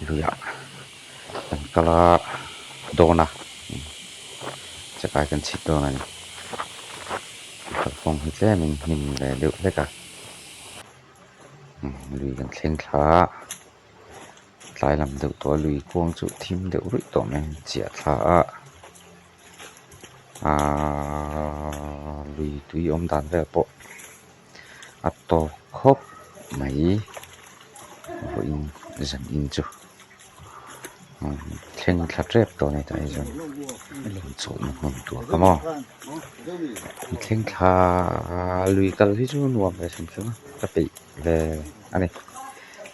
Luiah kan kal a dawn a chakai kan chhit dawn a ni kalkawng hi tlemin hnim ve deuh hlek a lui kan thleng thla a tlai lam deuh tawh a lui kuang chu thim deuh ruih tawh mai a chiah thla a ahhh lui tui awm dan vel pawh a tawk khawp mai vawiin zan in chu thleng thla tep tawh a ni tah hi chuan chawlhna hmun tur kha maw thleng thla lui kal hi chu nuam ve hrim hrim a ka peih ve a ni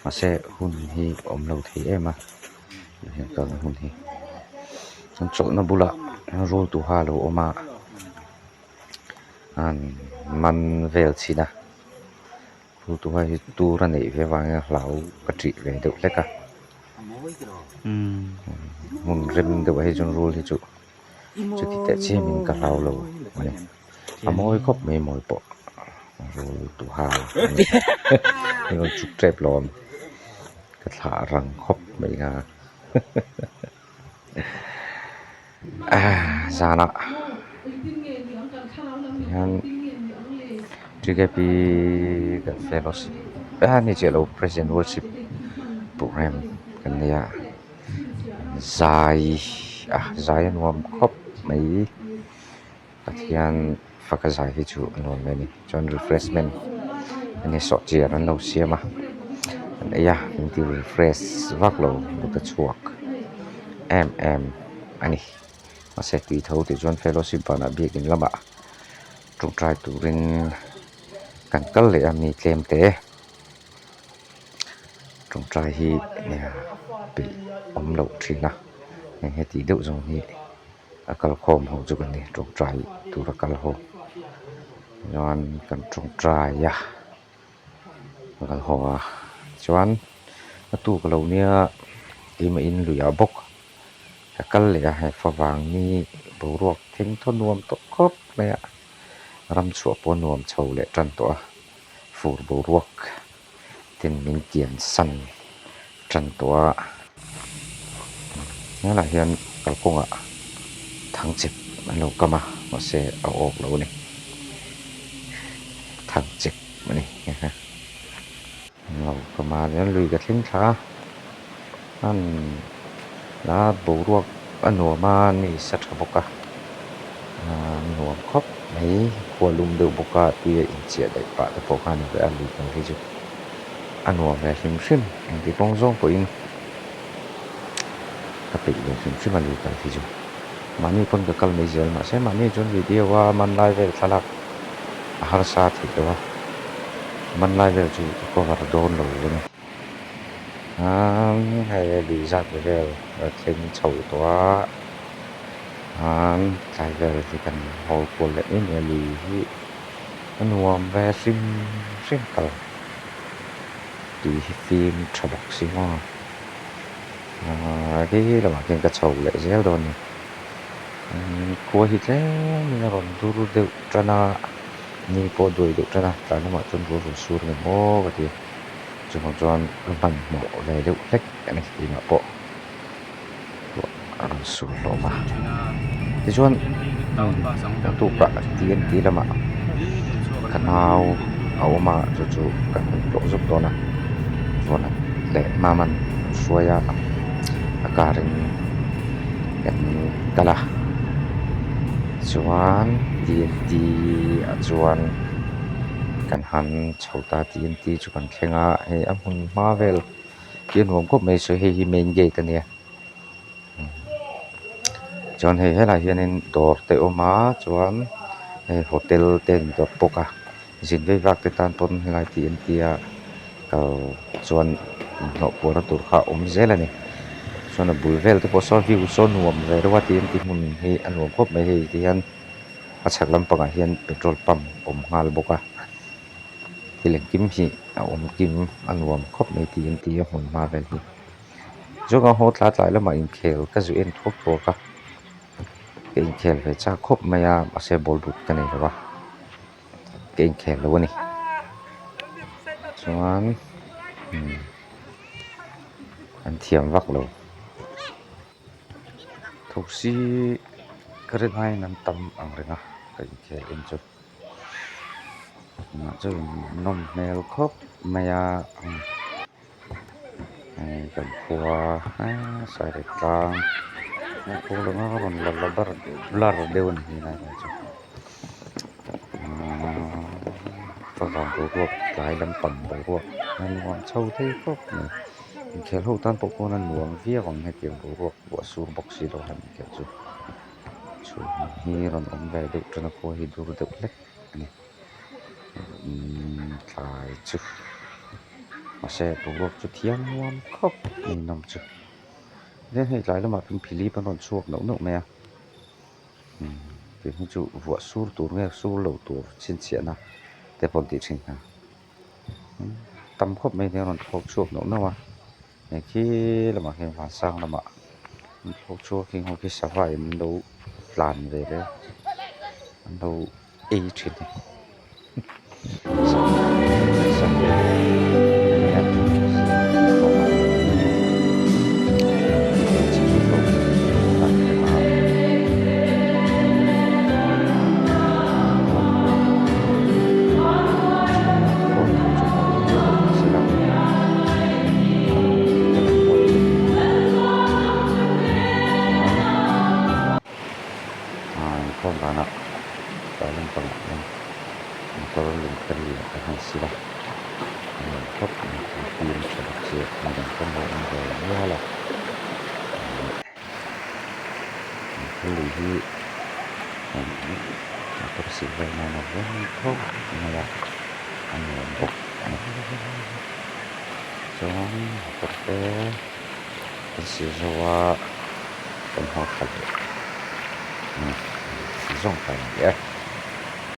mahse hun hi a awm lo thei em a heng kalna hun hi an chawlhna bulah rul tuha a lo awm a. An man vel chhin a chu tu hi tur a neih ve avangin hlau ka ṭih ve deuh hlek a hmun rem deuh ah hi chuan rul hi chu chuti teh chiamin ka hlau lo a ni a mawi khawp mai mawi pawh rul tuha a rawn chuk tep lawm ka thlah rang khawp mai a. Zanah hian TKP kan fellowship a ni chiah lo present worship program kan nei a zai a zai a nuam khawp mai Pathian faka zai hi chu a nuam mai a ni chuan refreshment enge sawhchiar an lo siam a an ei a min ti refresh vak lo mut a chhuak em em a ni mahse tui tho tih chuan fellowship banah biakin lamah tawngtai turin kan kal leh a mi tlem te tawngtai hi nia peih awm loh thin a heng heti deuh zawng hi. A kal khawm ho chu kan ni tawngtai tur a kal ho chuan kan tawngtai a a kal haw a chuan a tuk lo nia keimah in luiah bawk ka kal leh a hei favang ni boruak theng thaw nuam tawh khawp mai a ram chhuah pawh a nuam chho leh tan tawh a fur boruak ten min kian san tan tawh a helaiah hian kalkawngah thangchep an lo kam a mahse a awk lo a ni thangchep a ni an lo kam a chuan lui ka thleng thla a hman la boruak a nuam a ni sa tha bawk a ahh nuam khawp mai khua lum deuh bawk a tui a inchiah daih pah te pawh kha a ni ve a lui kal hi chu a nuam ve hrim hrim engti kawng zawng pawhin ka peih ve hrim hrim a lui kal hi chu mahni pawn ka kal mai zel mahse mahni chuan video a man lai vel thlalak a harsa theih loh a man lai vel chu ka cover dawn lo a ni ahh hei lui zat vel a thleng chho tawh a ahh tlai vel hi kan haw kual leh mai mai a lui hi a nuam ve hrim hrim kal tui hi fim tha bawk si maw ahh khi lamah khian ka chho leh zel dawn a ni khua hi tlem in a rawn dur deuh tan a ni pawh a duai deuh tan a tlai lamah chuan ruah rawn sur ang em aw ka ti a chuvang chuan ka hmanhmawh ve deuh hlek a ni keimah pawh. A rawn sur hlawm a tichuan naktukah TNT lamah ka nau a awm a chu chu kan han tlawh zawk dawn a vawn leh hma man an hruai a a car in kan kal a chuan TNT ah chuan kan han chho ta TNT chu kan thleng a hei a hmun hma vel. Khi a nuam khawp mai sawi hei hi main gate a nia chuan hei helaiah hianin dawr te a awm a chuan hei hotel te an dawr bawk a zin vei vak te tan pawn helai T N T a kal chuan inhnawh puarna tur kha a awm zel a ni chuan a bul vel te pawh sawn view saw nuam ve deuh a T N T hmun hi a nuam khawp mai hei tihian a chhak lampangah hian petrol pump a awm nghal bawk a. Thil engkim hi a awm kim a nuam khawp mai tiin ti a hmun hma vel hi chuan ka haw tlai tlai lamah inkhel ka zu en thuak thuak a ka inkhel ve chak khawp mai a mahse ball but ka nei lo a ka inkhel lo a ni chuan umm. an thiam vak lo thosi ka rin aiin an tam ang reng a ka inkhel en chu tunah chuan nawm hmel khawp mai a hei kan khua eee sairek tlang a rawn la la blur deuh a ni helai lai chu favang boruak tlai lampang boruak a nuam chho thei khawp mai inkhel ho tan pawh khawn a nuam viau ang hetiang boruak ruah sur bawk si lo han inkhelh chu chhum hi rawn awm ve deuh tan a khua hi dur deuh hlek a ni umm tlai chu mahse boruak chu thiam nuam khawp mai nawm chu tichuan hei tlai lamah philip an rawn chhuak neuh neuh mai a. Tih hi chu vuah sur tur nge sur lo tur chhinchhiahna te pawh an tih thin kha tam khawp mai nia rawn thlawk chhuak neuh neuh a hei khi lamah khian vansang lamah an thlawk chhuak hi ho khi sava in an lo tlan ve leh a an lo ei thin a ni. Inkhawm danah tlai lampangah hian motor lungpher lian te han sil a a nuam khawp mai a fim tha bawk sia midang pawh an lo awm ve nual a lungpher lui hi motor sil vel nan a rem khawp mai a a nuam bawk a ni chuan motor te kan sil zo a kan haw thla leh zawng ta a ni e.